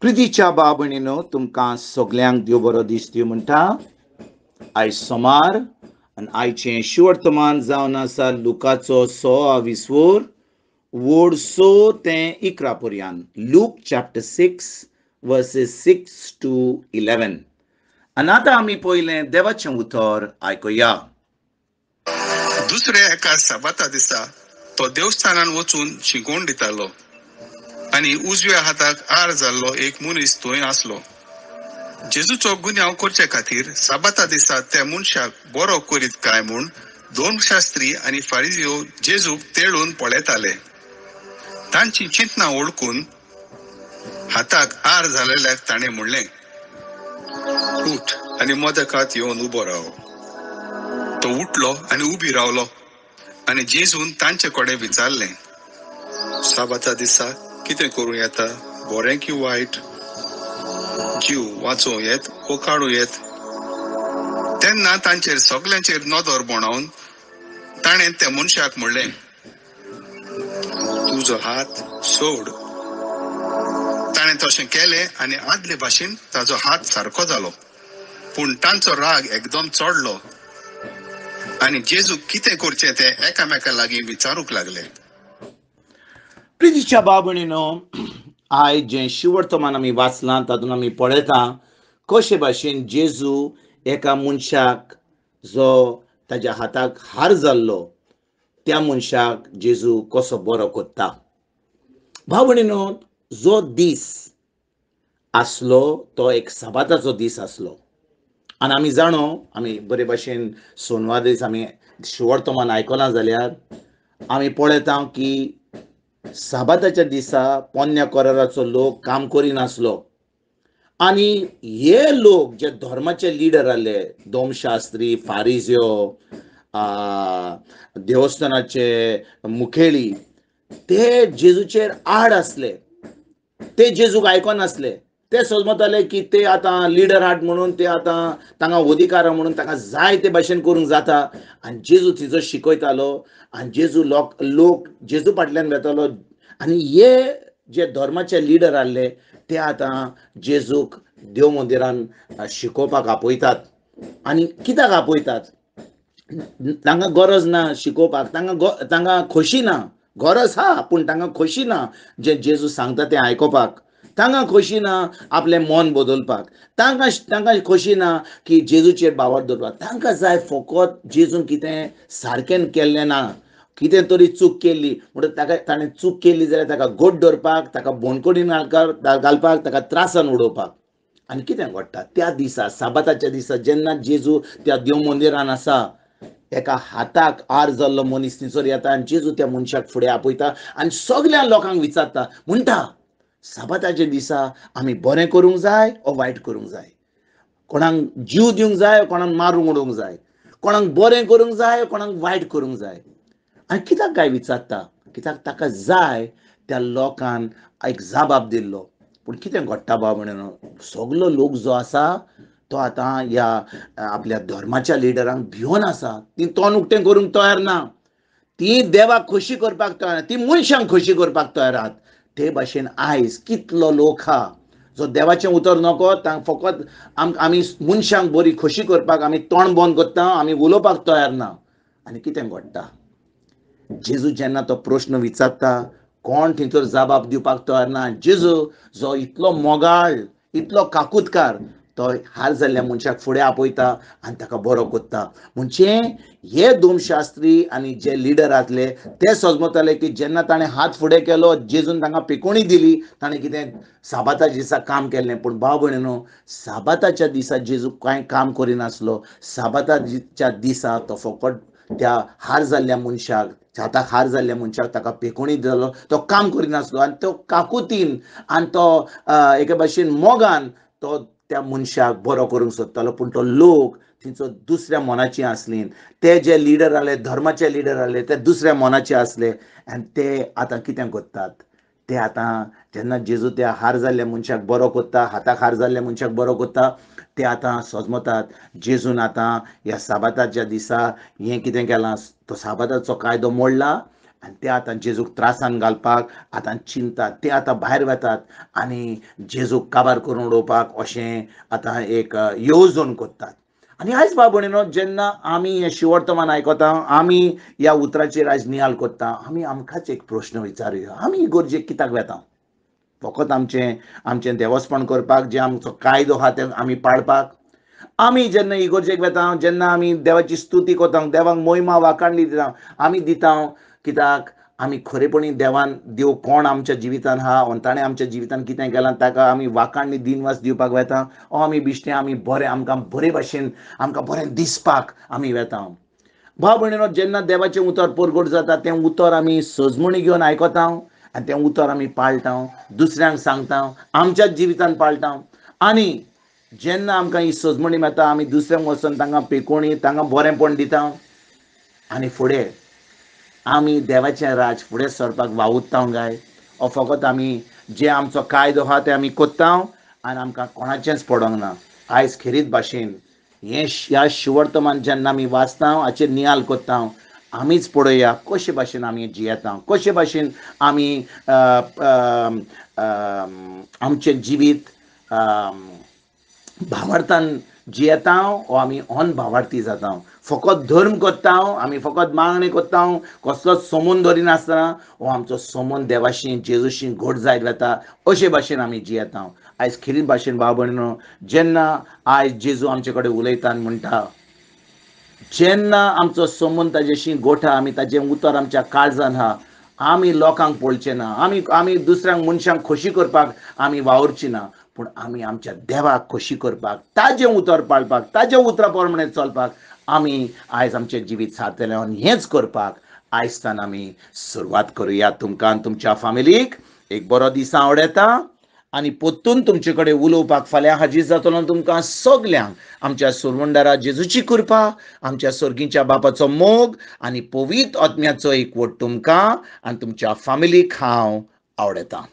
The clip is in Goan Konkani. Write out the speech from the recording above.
प्रितीच्या भाव भयणीनो, तुमकां सगल्यांक देव बरो दीस दिवं म्हणटा. आयज सोमार आनी आयचें शिवर्तमान जावन आसा लुकाचो 26 वोर वोड 6 ते 11 पर्यंत. Look chapter 6 versus 6 to 11. आनी आतां आमी पयलें देवाचें उतर आयकुया. दुसऱ्या एका साबाता दिसा तो देवस्थानान वचून शिकोवन दितालो आनी उजव्या हाताक आर जाल्लो एक मनीस थंय आसलो. जेजूचो गुन्यांव करचे खातीर साबाता दिसा त्या मनशाक बरो करीत काय म्हूण धर्मशास्त्री आनी फारिजियो जेजूक तेळून पळयताले. तांची चिंतना ओळखून हाताक आर जालेल्याक ताणें म्हणलें, उठ आनी मदकात येवन उबो राव. तो उठलो आनी उबी रावलो आनी जेजून तांचे कडेन विचारलें, साबाता दिसा कितें करूं येता, बरें की वायट? जीव वाचोवं येत वो काडूं येत? तेन्ना तांचेर सगल्यांचेर नदर बणोवन ताणें त्या मनशाक म्हणलें, तुजो हात सोड. ताणें तशें केलें आनी आदले भाशेन ताजो हात सारको जालो. पूण तांचो राग एकदम चडलो आनी जेजू कितें करचें तें एकामेका लागीं विचारूंक लागले. प्रितीच्या भाव भयणीनो, आयज जें शिवर्तमान आमी वाचलां तातूंत आमी पळयता कशे भाशेन जेजू एका मनशाक जो ताज्या हाताक हार जाल्लो त्या मनशाक जेजू कसो बरो करता. भाव भयणीनो, जो दीस आसलो तो एक साबाताचो दीस आसलो आनी आमी जाणो, आमी बरे भाशेन सोनवार दीस आमी शिवर्तमान आयकलां जाल्यार आमी पळयता की साबाताच्या दिसा पोन्न्या कराराचो लोक काम करिनासलो आनी हे लोक जे धर्माचे लिडर आसले, धर्मशास्त्री, फारिजियो, देवस्थानाचे मुखेली, ते जेजूचेर आड आसले. ते जेजूक आयकनासले. ते समजताले की ते आतां लिडर आहात म्हणून ते आतां तांकां अधिकार म्हणून तांकां जाय ते भाशेन करूंक जाता. आनी जेजू तिजो शिकयतालो आनी जेजू लोक जेजू फाटल्यान वेतालो आनी हे जे धर्माचे लिडर आसले ते आतां जेजूक देव मंदिरान शिकोवपाक आपयतात. आनी कित्याक आपयतात? तांकां गरज ना शिकोवपाक, तांकां खोशी ना. गरज आहा पूण तांकां खोशी ना जे जेजू सांगता तें आयकोपाक. तांकां खोशी ना आपलें मन बदलपाक, तांकां खोशी ना की जेजूचेर भावार्थ दवरपाक. तांकां जाय फकत जेजून कितें सारकें केल्लें ना, कितें तरी चूक केल्ली म्हणटकच ताका ताणें चूक केल्ली जाल्यार ताका गोड दवरपाक, ताका बोणकोडीन घालपाक, ताका त्रासान उडोवपाक. आनी कितें घडटा त्या दिसा, साबाताच्या दिसा, जेन्ना जेजू त्या देव मंदिरान आसा, एका हाताक आर जाल्लो मनीस थंयसर येता आनी जेजू त्या मनशाक फुडें आपयता आनी सगल्या लोकांक विचारता, म्हणटा, साबाताच्या दिसा आमी बरें करूंक जाय ओ वायट करूंक जाय? कोणाक जीव दिवंक जाय, कोणाक मारूंक उडोवंक जाय? कोणाक बरें करूंक जाय, कोणाक वायट करूंक जाय? आनी कित्याक काय विचारता? कित्याक ताका जाय त्या लोकान एक जबाब दिल्लो. पूण कितें घडटा भाव भयणीनो, सगलो लोक जो आसा तो आतां ह्या आपल्या धर्माच्या लिडरांक भिवन आसा. ती तोंड उक्तें करूंक तयार ना, ती देवाक खोशी करपाक तयार ना, ती मनशांक खोशी करपाक तयार आहात. ते भाशेन आयज कितलो लोक आहा जो देवाचें उतर नको, तांकां फकत आमी मनशांक बरी खोशी करपाक आमी तोंड बंद करता, आमी उलोवपाक तयार ना. आनी कितें घडटा, जेजू जेन्ना तो प्रश्न विचारता कोण थंयसर जबाब दिवपाक तयार ना. जेजू जो इतलो मोगाळ, इतलो काकुतकार, तो हार जाल्ल्या मनशाक फुडें आपयता आनी ताका बरो करता. म्हणजे हे धर्मशास्त्री आनी जे लिडर आसले ते समजताले की जेन्ना ताणें हात फुडें केलो, जेजून तांकां पिकोणी दिली, ताणें कितें साबाताच्या दिसा काम केल्लें. पूण भाव भयणीनो, साबाताच्या दिसा जेजू कांय काम करिनासलो. साबाताच्या दिसा तो फकत त्या हार जाल्ल्या मनशाक, हाताक हार जाल्ल्या मनशाक ताका पेकोणी दिलो, तो काम करिनासलो. आनी तो काकुतीन आनी तो एके भाशेन मोगान तो त्या मनशाक बरो करूंक सोदतालो. पूण तो लोक थंयचो दुसऱ्या मनाची आसली. ते जे लिडर आसले, धर्माचे लिडर आसले, ते दुसऱ्या मनाचे आसले. आनी ते आतां कितें करतात, ते आतां जेन्ना जेजू त्या हार जाल्ल्या मनशाक बरो करता, हाताक हार जाल्ल्या मनशाक बरो करता, ते आतां सजमतात जेजून आतां ह्या साबाताच्या दिसा हें कितें केलां, तो साबाताचो कायदो मोडला आनी ते आतां जेजूक त्रासान घालपाक आतां चिंतात, ते आतां भायर वतात आनी जेजूक काबार करून उडोवपाक अशें आतां एक येवजण करतात. आनी आयज भाव भयणीनो, जेन्ना आमी हें शिवर्तमान आयकता, आमी ह्या उतराचेर आयज नियाळ करता, आमी आमकांच एक प्रश्न विचारुया, आमी इगर्जेक कित्याक वेता? फकत आमचें आमचें देवस्पण करपाक, जें आमचो कायदो आहा तें आमी पाळपाक? आमी जेन्ना इगर्जेक वेता, जेन्ना आमी देवाची स्तुती करता, देवाक मोहिमा वाखाणली दिता, आमी दिता कित्याक? आमी खरेपणी देवान देव कोण आमच्या जिवितान आहा आनी ताणें आमच्या जिवितान कितें केलां ताका आमी वाखाणली दिनवास दिवपाक वेता? ओ आमी बिश्टें आमी बरें, आमकां बरे भाशेन आमकां बरें दिसपाक आमी वेता? भाव भयणीनो, जेन्ना देवाचें उतर परगट जाता तें उतर आमी सजमणी घेवन आयकता आनी तें उतर आमी पाळटा, दुसऱ्यांक सांगता, आमच्याच जिवितान पाळटा. आनी जेन्ना आमकां ही सजमणी मेळटा, आमी दुसऱ्यांक वचून तांकां पेकोणी, तांकां बरेंपण दिता आनी फुडें आमी देवाचें राज फुडें सरपाक वावुरता काय? ओ फकत आमी जे आमचो कायदो आहा ते आमी कोत्ता आनी आमकां कोणाचेंच पडोंक ना? आयज खेरीत भाशेन हें ह्या शिवर्तमान जेन्ना आमी वाचता, हाचेर नियाळ कोत्ता, आमीच पळोवया कशे भाशेन आमी जियेता, कशे भाशेन आमी आमचें जिवीत भावार्थान जियेता वो आमी अनभावार्थी जाता. फकत धर्म करता आमी, फकत मागणी करता, कसलोच समून दवरिनासतना वो आमचो समून देवाशी जेजूशी घट जायत वता अशे भाशेन आमी जियेता. आयज खेरीत भाशेन भाव भयणीनो, जेन्ना आयज जेजू आमचे कडेन उलयता आनी म्हणटा, जेन्ना आमचो समून ताजेशी गोठा, आमी ताजें उतर आमच्या काळजान आहा, आमी लोकांक पळोवचें ना, आमी आमी दुसऱ्यांक मनशांक खोशी करपाक आमी वावुरची ना, पूण आमी आमच्या देवाक खोशी करपाक, ताजें उतर पाळपाक, ताज्या उतरा प्रमाणे चलपाक आमी आयज आमचें जिवीत सारतलें. आनी हेंच करपाक आयजतान आमी सुरवात करुया. तुमकां आनी तुमच्या फामिलीक एक बरो दीस आवडटा आनी परतून तुमचे कडेन उलोवपाक फाल्यां हाजीर जातलो. तुमकां सगल्यांक आमच्या सुरवंडारा जेजूची कृपा, आमच्या सर्गीच्या बापाचो मोग आनी पवित्र आत्म्याचो एकवट तुमकां आनी तुमच्या फामिलीक हांव आवडटा.